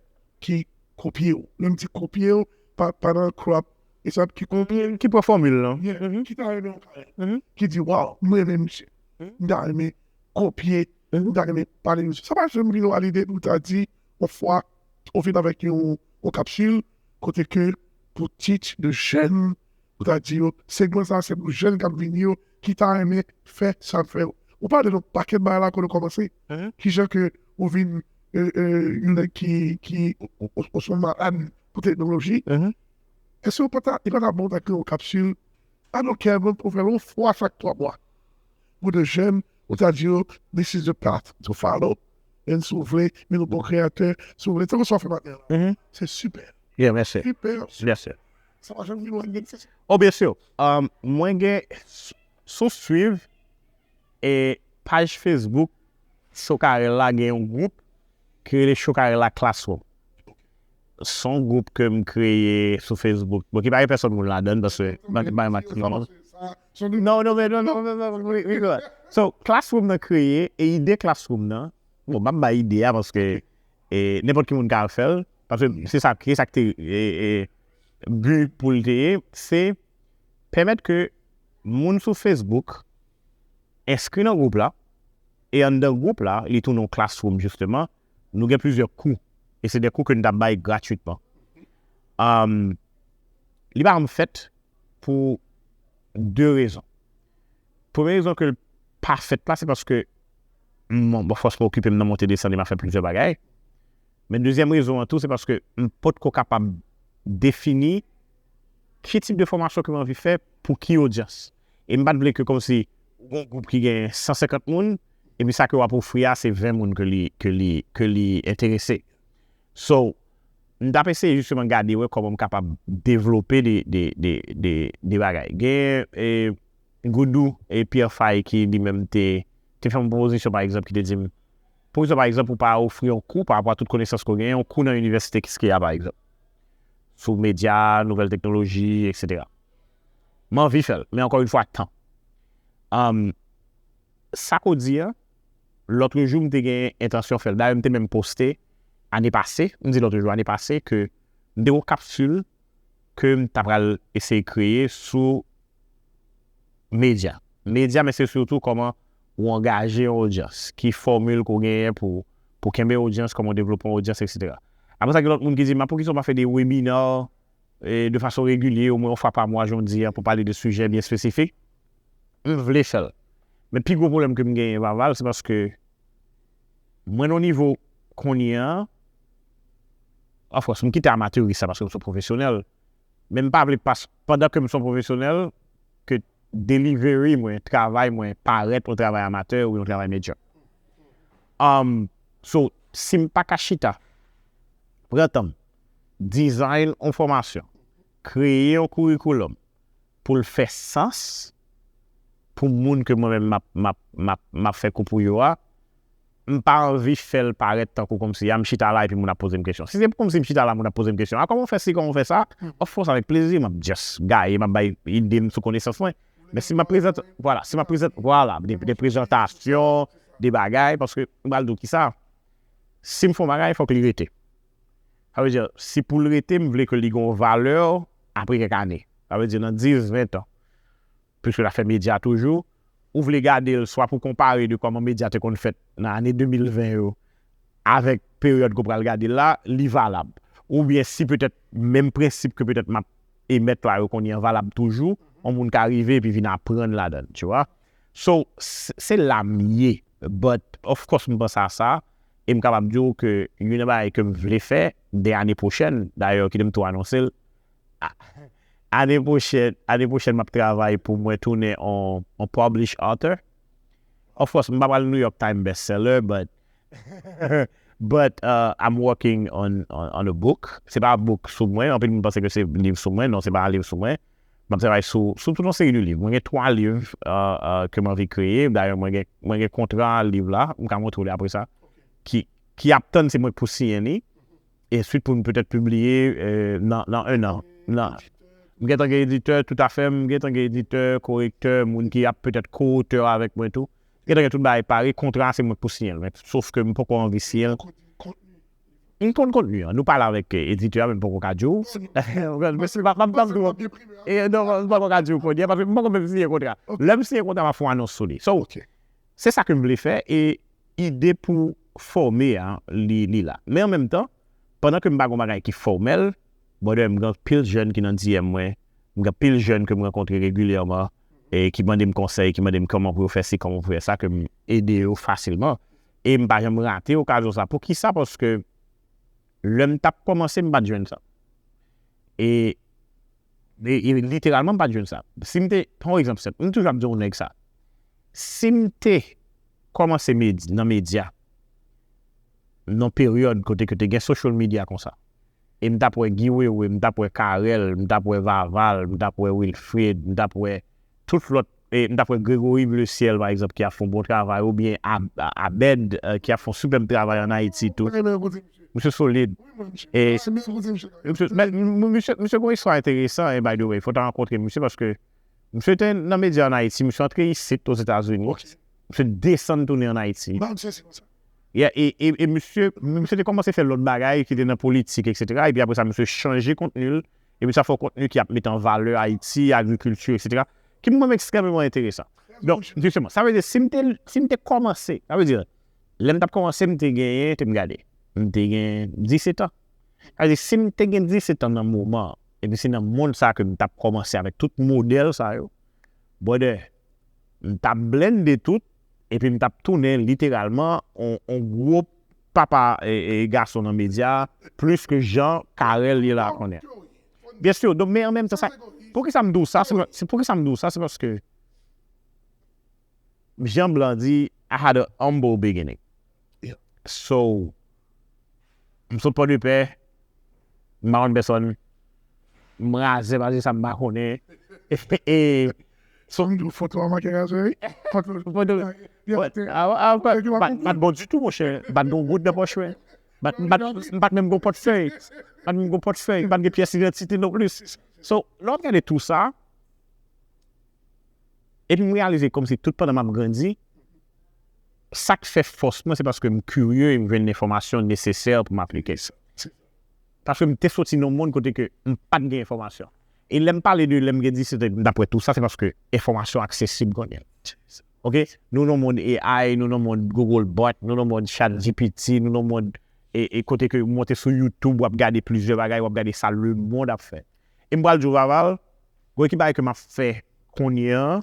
ki kopye w. Lè m di kopye w, pa, pa nan crop, e sa ki kopye. Ki pran fòmil lan. Yeah, ki ta renmen yon Karèl. Ki di, waw, m renmen misye. M ta renmen kopye, m ta renmen pale misye. Sa pa janm vin yon lide pou ta di, yon fwa, ou vin avèk yon, yon kapsil, kote ke pou teach de jèn, pou ta di yo, segman sa se pou jèn k ap vini yo, ki ta renmen fè sa n fè yo. Ou pale de yon pakèt bagay la kote w kòmanse. Kijan ke ou vin e, e, yon nèg ki, ki, ou, ou, ou se yon malad pou teknoloji. Èske ou pa ta, li pa ta bon ta kreye yon kapsil, I don't care, menm pou fè l yon fwa chak twa mwa. Pou de jèn, ou ta di yo, this is the path to follow. And si w vle, vin yon bon kreyatè, si w vle, tankou sa w fè maten an la. Se sipè. Yeah, mèsi. Sipè. Mèsi. Sa pa janm vin yon nèg. Oh, byen si. Um, mwen gen, s-, si w swiv e paj Facebook Chokarel la, gen yon gwoup ki rele Chokarel la Classroom. Se yon gwoup ke m kreye sou Facebook. Bon, ki pa gen pèsòn moun ladan l, paske m pa gen maksimòm. Non, non, men non, non, non, non, non, non. So, Classroom nan kreye, e ide Classroom nan, bon, m ap bay ide a, paske e, nenpòt ki moun ka al fè l, paske se sa, se sa k te e, e, bi pou l te ye, se pèmèt ke moun sou Facebook enskri nan gwoup la, e anndan gwoup la, li tounen yon classroom, jisteman, nou gen plizyè kou, e se de kou ke n t ap bay gratwitman. Um, li pa janm fèt pou de rezon. Premye rezon ke l pa fèt la, se paske m, bon, fòs mwen okipe m nan monte desann e m ap fè plizyè bagay. Men dezyèm rezon an tou, se paske m potko kapab defini ki tip de fòmasyon ke m anvi fè pou ki odyans. E m pa t vle ke kòmsi ou gen yon gwoup ki gen san senkant moun, epi sa ke w ap ofri a, se ven moun ke li, ke li, ke li enterese. So, m t ap eseye jisteman gade wè kòman m kapab devlope de, de, de, de, de bagay. Gen e, Goudou e Pierre Faye ki li menm te, te fè m pwopozisyon, pa egzanp, ki te di m, poukisa, pa egzanp, ou pa ofri yon kou pa rapò a tout konesans ke w genyen, yon kou nan inivèsite Kiskeya, pa egzanp, sou medya, nouvèl teknoloji, etsetera. M anvi fè l, men ankò yon fwa, tan. Um, sa ke w di a, lòtrejou, m te gen entansyon fè l. Dayè, m te menm poste, ane pase, m di lòtrejou, ane pase, ke m te gen yon kapsil ke m ta pral eseye kreye sou medya. Medya, men se sitou kòman ou angaje yon odyans, ki fòmil ke w genyen pou, pou kenbe yon odyans, kòman w devlope yon odyans, etsetera. Apre sa, gen lòt moun ki di m, a, poukisa w pa fè de webinè e, de fason regilye, omwen yon fwa pa mwa, jan w di a, pou pale de sijè byen espesifik. M vle fè l. Men pi gwo pwoblèm ke m genyen, Vaval, se paske mwen nan nivo kounye a, Of course, m kite amateris la paske m se yon pwofesyonèl. Men m pa vle pas, pandan ke m se yon pwofesyonèl, ke delivery mwen, travay mwen, parèt yon travay amatè ou yon travay medyòk. Um, so, si m pa ka chita, pran tan m, design yon fòmasyon, kreye yon kourikoulòm pou l fè sans pou moun ke mwen menm m ap, m ap, m ap, m ap fè kou pou yo a, m pa anvi fè l parèt tankou kòmsi a m chita la epi moun ap poze m kesyon. Si se kòmsi m chita la moun ap poze m kesyon, a kòman w fè si, kòman w fè sa, of course, avèk plezi, m ap just gaye, m ap bay ide m sou konesans mwen. Men si m ap prezante, vwala, si m ap prezante, vwala, de, de prezantasyon, de bagay, paske m pral di w kisa, si m fè yon bagay, fòk li rete. Sa vle di, si pou l rete, m vle ke li gen yon valè apre kèk ane. Sa vle di, nan dis, ven tan. Piske l ap fè medya toujou, ou vle gade l swa pou konpare de kòman medya te konn fèt nan ane de mil ven yo avèk peryòd ke w pral gade l la, li valab. Oubyen si petèt menm prensip ke petèt m ap emèt la yo kounye a valab toujou, yon moun ka rive epi vin aprann ladan l, tu vois. So, se se la m ye, but of course m panse a sa, e m kapab di w ke youn nan bagay ke m vle fè dè ane pwochèn, dayè kite m tou anonse l, a- ane pwochèn, ane pwochèn m ap travay pou mwen tounen on, on published author. Of course, m pa pral New York Times bestseller, but but uh, I'm working on, on, on a book. Se pa book sou mwen, anpil moun panse ke se liv sou mwen, non, se pa liv sou mwen. M ap travay sou, sou tout yon seri de liv. Mwen gen twa liv uh, uh, ke m anvi kreye. Dayè, mwen gen, mwen gen kontra liv la, m ka montre w li apre sa, ki, ki ap tann se mwen k pou siyen li. Enswit pou m petèt pibliye euh, nan, nan en an. Nan, m gentan gen editè, toutafè, m gentan gen editè, korektè, moun ki ap petèt ko-otè avèk mwen tou. M gentan gen tout bagay pare, kontra a se mwen k pou siyen l. Men, sof ke m poko anvi siyen l. M konn kontni an. Nou pale avèk eh, editè a, men m poko ka di w. M p ap di w. Eh, non, m poko ka di w kounye a, paske m poko menm siyen kontra. Lè m siyen kontra, m ap fè yon anons sou li. So, se sa ke m vle fè, e ide pou fòme a, li, li la. Men an menm tan, pandan ke m pa gen yon bagay ki fòmèl, brother, m gen anpil jèn ki nan D M mwen, m gen anpil jèn ke m rankontre regilyèman, e ki mande m konsèy, ki mande m kòman pou yo fè si, kòman pou yo fè sa, ke m ede yo fasilman. E m pa janm rate okazyon sa. Poukisa? Paske lè m t ap kòmanse, m pa t jwenn sa. E, e, e literalman, m pa t jwenn sa. Si m te, pran yon egzanp senp, m toujou ap di yon nèg sa. Si m te kòmanse med, nan medya, nan peryòd kote ke te gen social media konsa, e m t ap wè Guy Wewe, m t ap wè Carel, m t ap wè Vaval, m t ap wè Wilfred, m t ap wè tout lòt, e m t ap wè Gregory Bleuciel, pa egzanp, ki ap fè yon bon travay, oubyen Ab, Abed, eh, ki ap fè yon sipèb travay ann Ayiti tou. Misye solid. E misye, men, misye, misye gen yon istwa enteresan, eh, by the way. Fò w ta rankontre misye paske misye te nan medya ann Ayiti, misye antre isit, Ozetazini. Misye desann tounen ann Ayiti. Yeah, e, e, e misye, misye te kòmanse fè lòt bagay ki te nan politik, etsetera. Epi apre sa, misye chanje kontni l. Epi sa fè yon kontni ki ap mete an valè Ayiti, agrikilti, etsetera. Ki pou mwen ekstrèmeman enteresan. Donk, jisteman, sa vle di, si m te, si m te kòmanse, sa vle di, lè m t ap kòmanse, m te genyen, te m gade, m te gen disèt an. Sa vle di, si m te gen disèt an nan moman an, epi se nan mond sa ke m t ap kòmanse avèk tout modèl sa yo, brother, m t ap blende tout, epi m t ap tounen literalman on, on gwo papa e, e gason nan medya, plis ke jan Carel ye la kounye a. Byen si, donk, men an menm tan, sa, poukisa m di w sa, se pa- se poukisa m di w sa, se paske, jan Blan di, I had a humble beginning. So, m sot Pòdepè, m pa konn pèsòn, m razè, pa gen sa m pa konnen. E, so, m di w foto a make razè, wi. Foto, foto, pa t bon ditou, monchè. M pa t gen yon goud nan pòch mwen. M pa t, m pa t, m pa t menm gen pòtfèy. M pa t menm gen pòtfèy. M pa t gen pyès idantite non plis. So, lè w ap gade tou sa, epi m reyalize kòmsi tout pandan m ap grandi, sa k fè fòs mwen, se paske m kirye e m jwenn enfòmasyon nesesè pou m aplike sa. Paske m te soti nan yon mond kote ke m pa t gen enfòmasyon. E lè m pale de lè m gen disèt an, m t ap wè tou sa, se paske enfòmasyon aksesib kounye a. Ok? Nou nan mond A I, nou nan mond Google Bot, nou nan mond Chat G P T, nou nan mond e, e kote ke w monte sou YouTube, w ap gade plizyè bagay, w ap gade sa lemonn ap fè. E m pral di w, Vaval, gon ekip bagay ke m ap fè kounye a,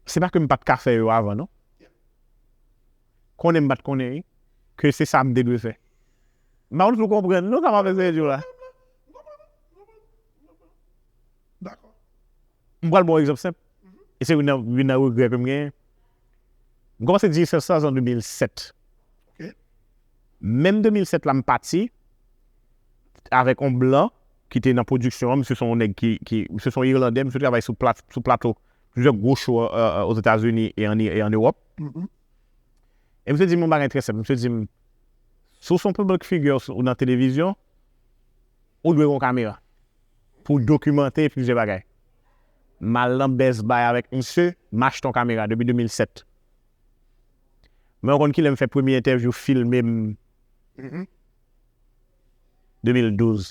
se pa ke m pa t ka fè yo avan, non. Konnen m pa t konnen, wi, ke se sa m te dwe fè. M pa konn si w konprann, non, sa m ap eseye di w la. Dakò. M pral ba w egzanp senp. E se youn nan, youn nan regrè ke m genyen. M kòmanse G S S an de mil sèt. Ok. Menm de mil sèt la, m pati avèk yon blan ki te nan pwodiksyon an. Misye se yon nèg ki, ki, misye se yon Irlandè, misye travay sou, plat, sou plato plizyè gwo show euh, euh, Ozetazini e an, e an Ewòp. Mhm. E misye di m yon bagay trè senp. Misye di m, si w se yon public figure ou nan televizyon, ou dwe gen yon kamera pou w dokimante plizyè bagay. M al nan Best Buy avèk misye, m achte yon kamera depi de mil sèt. Men w konn kilè m fè premye entèvyou filme m? Mhm. de mil douz.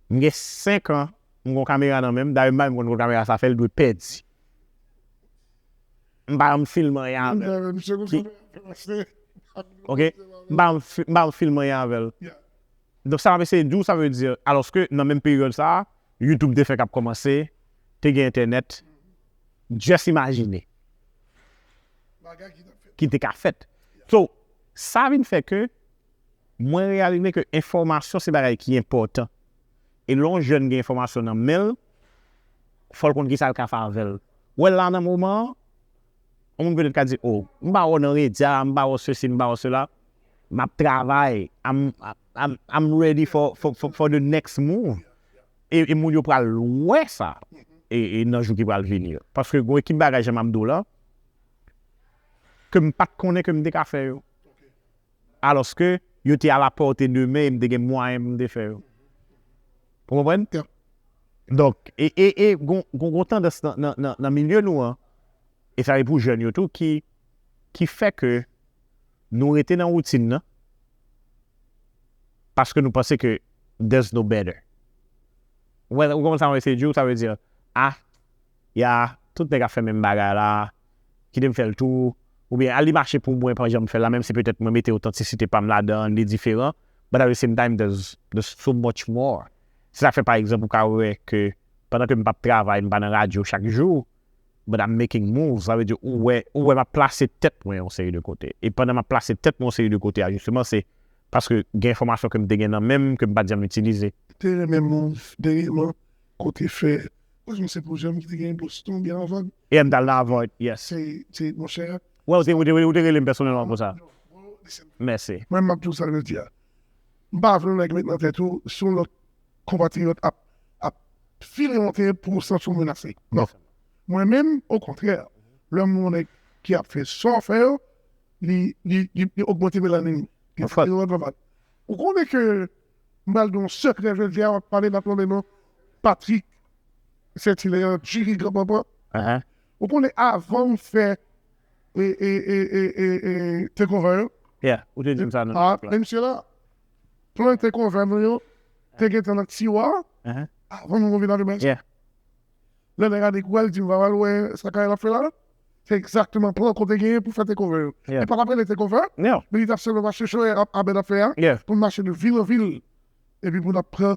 M gen senk an, m gon kamera nan men m. Dayè, m pa menm konn kote kamera sa fè, l dwe pèdi. M pa janm filme anyen avè l. Misye gon Ki- kamera. Ok? M pa janm fi- m pa janm filme anyen avè l. Yeah. Donk, sa m ap eseye di w, sa vle di, alòske nan menm peryòd sa a, YouTube te fèk ap kòmanse, te gen entènèt, just imajine Bagay ki t ap fèt. ki te ka fèt. So, sa vin fè ke mwen reyalize ke enfòmasyon se bagay ki enpòtan. E lè yon jèn gen enfòmasyon nan men l, fò l konn kisa l ka fè avè l. Wè la nan moman an, yon moun petèt ka di, oh, m pa wè w nan medya, m pa wè w sesi, m pa wè w sela. M ap travay. I'm, I'm, I'm ready for, for, for, for the next move. E, e moun yo pral wè sa e, e nan jou ki pral vini yo. Paske gon ekip bagay jan m ap di w la, ke m pa t konnen ke m te ka fè yo. Alòske yo te a la pòte de men e m te gen mwayen pou m te fè yo. Ou konprann? Yeah. Donk, e, e, e gon, gon, gon tandans nan, nan, nan, nan milye nou an, e sa e pou jèn yo tou, ki, ki fè ke nou rete nan woutin nan, paske nou panse ke there's no better. Ou wè, ou konprann sa mwen eseye di w, sa vle di, ah, ya, tout nèg ap fè menm bagay la, kite m fè l tou, oubyen al li mache pou mwen, pa janm fè l la, menm si petèt mwen mete otantisite pa m ladan, li diferan, but at the same time, there's, there's so much more. Se sa k fè, pa egzanp, ou ka wè ke pandan ke m p ap travay, m pa nan radyo chak jou, but I'm making moves. Sa vle di, ou wè, ou wè m ap plase tèt mwen yon seri de kote. E pandan m ap plase tèt mwen yon seri de kote a, jisteman, se paske gen enfòmasyon ke m te gen nan men m, ke m pa t janm itilize. Te renmen move dènyèman kote fè. Paske se pwojè m ki te gen Boston byen avan. E m t al nan Harvard, yes. Se, se, monchè. Wè, ou te, ou te, ou te rele m pèsonèlman pou sa. Bro, listen. Mèsi. Mwen, m ap di w sa jodi a. M pa vle yon nèg met nan tèt ou, si yon lòt konpatriyòt ap, ap file yon teren pou w santi w menase. Non. Mwen menm, okontrè, lè m wè yon nèg ki ap fè sa w fè yo, li, li, li, li ogmante melanin li. Li An fèt. Li rod pa mal. Ou konnen ke m pral di yon sekrè jodi a, w ap pale, m ap nonmen non Patrick Saint-Hilaire, Julie Grand-Papa. Ahan. Ou konnen avan m fè e, e, e, e, e, e, takeover yo, Yeah, ou te di m sa nan ah, men misye la, plan takeover nou yo, te gentan nan tiwa, Ahan. Avan nou vin nan demen. Yeah. Lè nèg la dekouvè, l di m, "Papa, l wè sa Carel ap fè la, se egzakteman plan kote genyen pou fè takeover yo." Yeah. Li pa t ap rele takeover, Yeah. men li t ap sèlman mache chemen ap, Abed ap fè a, Yeah. pou n mache de vil an vil, epi pou n ap pran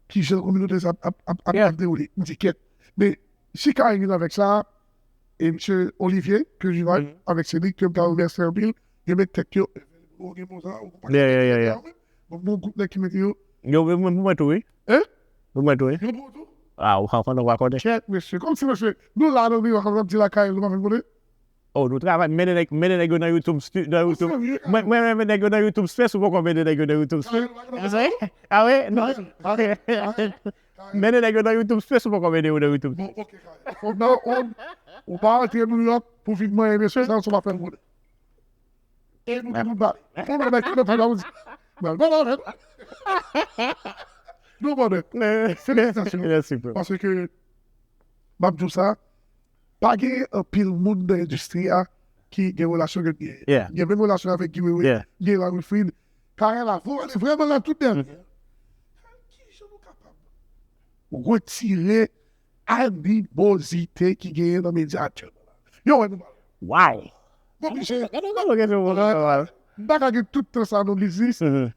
kijan kominote sa ap, ap, ap, ap, Yeah. ap dewoule. M di, "Kèt." Men si Carel vin avèk sa, e misye Olivier, ke Jival, Mhm. avèk Cédric, ke m ta remèsye anpil, yo met tèt yo, ou gen bon sa, ou konprann. Yeah, yeah, yeah, yeah. Bon, bon gwoup nèg ki mete yo. Yo, mwen, mwen, mwen tou, wi. Hein? Mwen, mwen tou, wi. Yo bon tou? Ah, ou pa konn, ou pa konnen. Chèk, mesye. Kòm si, mesye, nou la nan New York, ap di lakay, nou pa fin konnen. Oh, nou travay, mennen nèg, mennen nèg yo nan YouTube, stu- nan YouTube. Serye? Mwen, mwen, mwen, mennen nèg yo nan YouTube Space, ou poko mennen nèg yo nan YouTube Space. Ah, wi? Ah, wi? Non. Mennen nèg yo nan YouTube Space, ou poko mennen yo nan YouTube Bon, Space. ok, Carel. Ou nan, ou, ou pa antre New York pou vin manyen mesye, sa, sa pa fè moun. E nou ki pou bale. Pou nou mèt nou pou la, ou di, "Bal, bal, bal." Nou konnen. Felisitasyon. Mèsi, bro. Paske, m ap di w sa, pa gen anpil moun nan endistri a ki gen relasyon ke m gen. Yeah. Gen menm relasyon avèk Guy Wewe, Yeah. gen la Wilfrid. Carel la, vou, ale vrèman la tout dèyè. Kijan nou kapab retire animozite ki genyen nan medya aktyèlman la? Yo, wè nou pale. Wow! Bon, misye, Gade, gade, gade, gade, gade. M pa ka gen tout tan sa nan biznis. Mhm.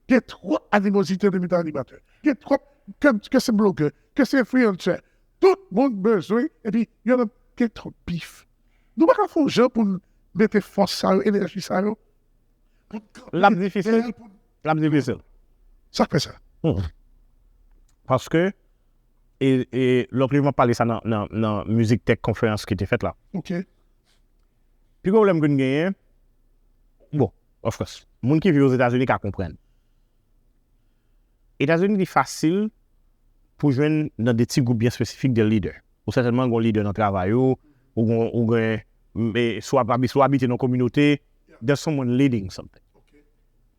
Gen twòp animozite nan mitan animatè. Gen twòp, ke, ke se blogè, ke se influencer. Tout moun bezwen, epi y annan gen twòp bif. Nou pa ka fè yon jan pou n mete fòs sa yo, enèji sa yo, L ap difisil. L ap difisil. Sa k fè sa? Paske, e, e lòt jou m ap pale sa nan, nan, nan Music Tech Conference ki te fèt la. Ok. Pi gwo pwoblèm ke n genyen, bon, of course, moun ki viv Ozetazini ka konprann. Etazini li fasil pou jwenn nan de ti gwoup byen espesifik de lidè. Ou sètènman gen lidè nan travay ou, ou gen, ou gen, e, si w ap abi-, si w abite nan kominote, there's someone leading something.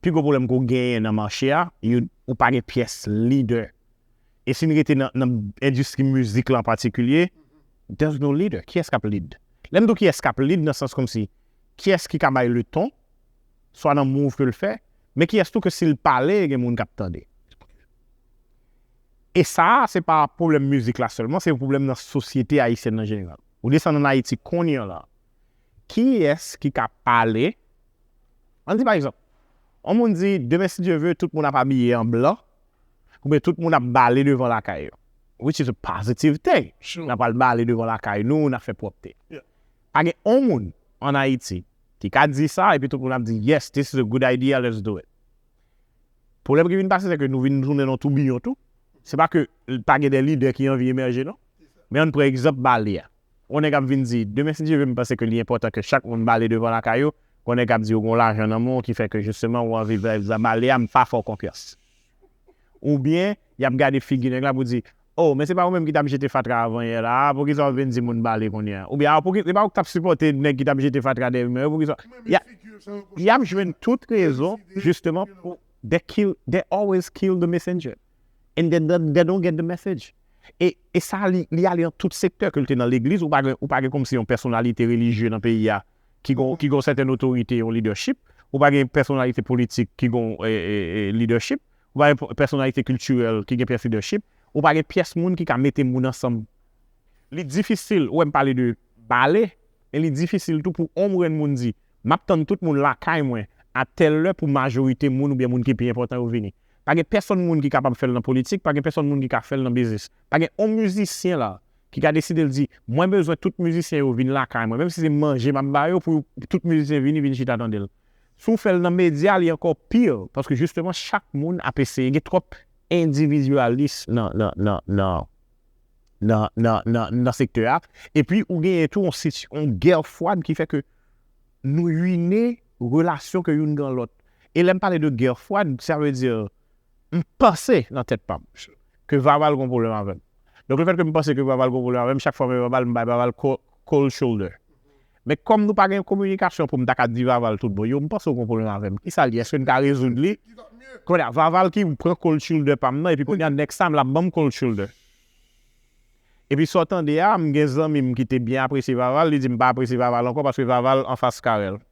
Pi gwo pwoblèm ke w genyen nan mache a, you, ou pa gen pyès lidè. E si n rete nan, nan endistri mizik la an patikilye, there's no leader. Kiyès k ap lead? Lè m di w kiyès k ap lead nan sans kòmsi, kiyès ki ka bay le ton, swa nan move ke l fè, men kiyès tou ke si l pale, gen moun k ap tande. E sa a, se pa pwoblèm mizik la sèlman, se yon pwoblèm nan sosyete ayisyèn an jeneral. Ou desann ann Ayiti kounye a la, kiyès ki ka pale? Ann di pa egzanp, yon moun di, demen si Dye ve, tout moun ap abiye an blan, oubyen tout moun ap bale devan lakay yo. Which is a positive thing. N ap al bale devan lakay nou, n ap fè pwòpte. Pa gen yon moun ann Ayiti ki ka di sa, epi tout moun ap di, yes, this is a good idea, let's do it. Pwoblèm ki vin pase, se ke nou vin tounen nan toubiyon tou. Se pa ke pa gen de lidè ki anvi emèje, non. Men ann pran egzanp bale a. Yon nèg ap vin di, demen si Dye ve, m panse ke li enpòtan ke chak moun bale devan lakay yo. Yon nèg ap di, ou gen lajan nan men w ki fè ke jisteman ou anvi bale a, m pa fè w konfyans. Oubyen, y ap gade figi nèg la pou di, oh, men se pa ou menm ki t ap jete fatra avanyè la a, poukisa w vin di moun bale kounye a? Oubyen, ah, pouki, se pa ou ki t ap sipòte nèg ki t ap jete fatra dèyè men yo, poukisa? Y a, y ap jwenn tout rezon, jisteman, pou, they kill, they always kill the messenger. And they, they, they don't get the message. E, e sa, li, li ale nan tout sektè, ke l te nan legliz, ou pa gen, ou pa gen kòmsi yon pèsonalite relijye nan peyi a, ki gon, ki gon sètèn otorite, yon leadership, ou pa gen pèsonalite politik ki gon e, e, e, leadership, ou pa gen pèsonalite kiltirèl ki gen pyès leadership, ou pa gen pyès moun ki ka mete moun ansanm. Li difisil, ou wè m pale de bale, men li difisil tou pou yon grenn moun di, m ap tann tout moun lakay mwen a tèl lè pou majorite moun oubyen moun ki pi enpòtan yo vini. Pa gen pèsonn moun ki kapab fè l nan politik, pa gen pèsonn moun ki ka fè l nan biznis. Pa gen yon mizisyen la ki ka deside l di, mwen bezwen tout mizisyen yo vin lakay mwen, menm si se manje m ap ba yo, pou tout mizisyen vini, vin chita tande l. Si w fè l nan medya, li ankò pi, paske jisteman, chak moun ap eseye, gen twòp endividyalis nan, nan, nan, nan, nan, nan, nan, nan sektè a. Epi, ou genyen tou yon siti-, yon gè fwad ki fè ke nou rine relasyon ke youn gen lòt. E lè m pale de gè fwad, sa vle di, m panse nan tèt pa m ke Vaval gon pwoblèm avè m. Donk, lefèt ke m panse ke Vaval gon pwoblèm avè m, chak fwa m wè Vaval, m bay Vaval co-, cold shoulder. Men kòm nou pa gen kominikasyon pou m ta ka di Vaval tout bon, yo, m panse w gon pwoblèm avè m. Kisa l ye? Èske n ka rezoud li? Kounye a, Vaval ki pran cold shoulder pa m nan, epi kounye a, next time, l ap ban m cold shoulder. Epi sa w tande a, m gen zanmi m ki te byen apresye Vaval, li di m pa apresye Vaval ankò paske Vaval anfas Carel.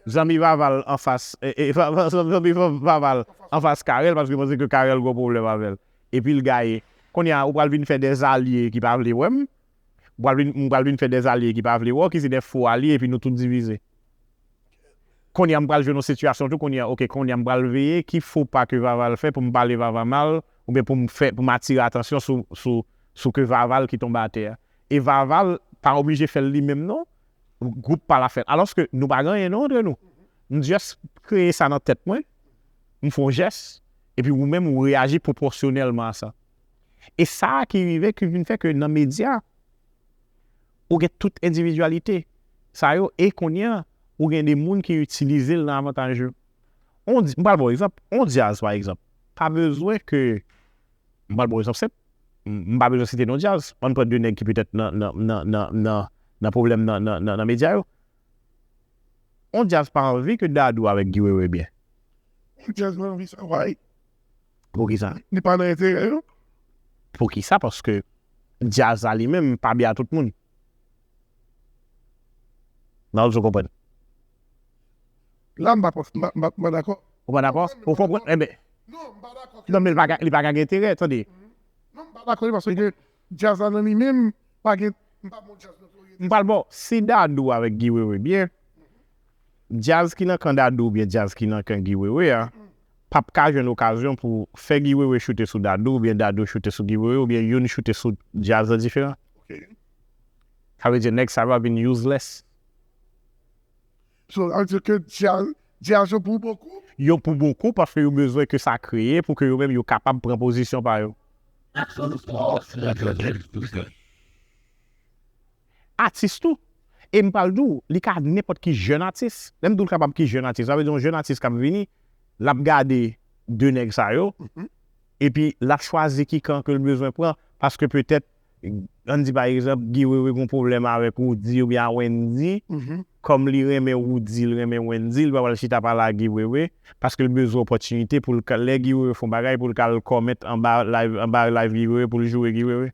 Zanmi Vaval anfas, e, e, Vaval, zanmi Vaval anfas Carel paske panse ke Carel gon pwoblèm avè l. Epi l gaye. Kounye a, ou pral vin fè dèzalye ki pa vle wè m. Ou pral vin, m pral vin fè dèzalye ki pa vle wè w, ki se de fo alye, epi nou tout divize. Kounye a, m pral jwenn yon sitiyasyon tou, kounye a, oke, kounye a, m pral veye ki fo pa ke Vaval fè pou m pale Vaval mal, oubyen pou m fè, pou m atire atansyon sou, sou, sou ke Vaval ki tonbe atè a. E Vaval pa oblije fè l li menm non, gwoup pa l ap fè l. Alòske nou pa gen anyen non antre nou. M just kreye sa nan tèt mwen, m fè yon jès, epi ou menm ou reyaji pwopòsyonèlman a sa. E sa ki rive ki vin fè ke nan medya, ou gen tout endividyalite sa yo, e kounye a, ou gen de moun ki itilize l nan avantaj yo. On di, m pral ba w egzanp, on djaz, pa egzanp, pa bezwen ke, m pral ba w egzanp senp, m m pa bezwen site non djaz, ann pran de nèg ki petèt nan, nan, nan, nan, nan, nan pwoblèm nan, nan, nan, nan medya yo. On djaz pa anvi ke Dadou avèk Guy Wewe byen. Djaz nan anvi sa, why? Poukisa? Li pa nan enterè yo. Poukisa? Paske djaz la li menm pa byen a tout moun. Nan ou konprann? La, m pa, m pa, m pa, m pa dakò. Ou pa dakò? Ou konprann? Enben, Non, m pa dakò. Non, men li pa ka, li pa ka gen enterè, tande. Non, m pa dakò, paske djaz la nan li menm, pa gen, m pa bon djaz nan tou. M pral ba w, si Dadou avèk Guy Wewe byen, djaz ki nan kan Dadou oubyen djaz ki nan kan Guy Wewe a, p ap ka jwenn okazyon pou fè Guy Wewe choute sou Dadou oubyen Dadou choute sou Guy Wewe oubyen youn choute sou djaz la diferan. Ok. Sa vle di nèg sa yo ap vin useless. So, sa vle di ke djaz, Diazo pour beaucoup. Yo pour beaucoup, paske yo bezwen ke sa kreye pou ke yo menm yo kapab pran pozisyon pa yo. Atis tou. E m pral di w, li ka nenpòt ki jèn atis. Lè m di w l kapab ki jèn atis, sa vle di yon jèn atis k ap vini, l ap gade de nèg sa yo, epi l ap chwazi ki kan ke l bezwen pran, paske petèt, ann di pa egzanp, Guy Wewe gen pwoblèm avèk Roody oubyen a Wendy, kòm li renmen Roody, li renmen Wendy, li pa pral chita pale a Guy Wewe, paske l bezwen opòtinite pou l ka, lè Guy Wewe fè yon bagay, pou l ka al kòmèt anba live, anba live Guy Wewe, pou l joure Guy Wewe.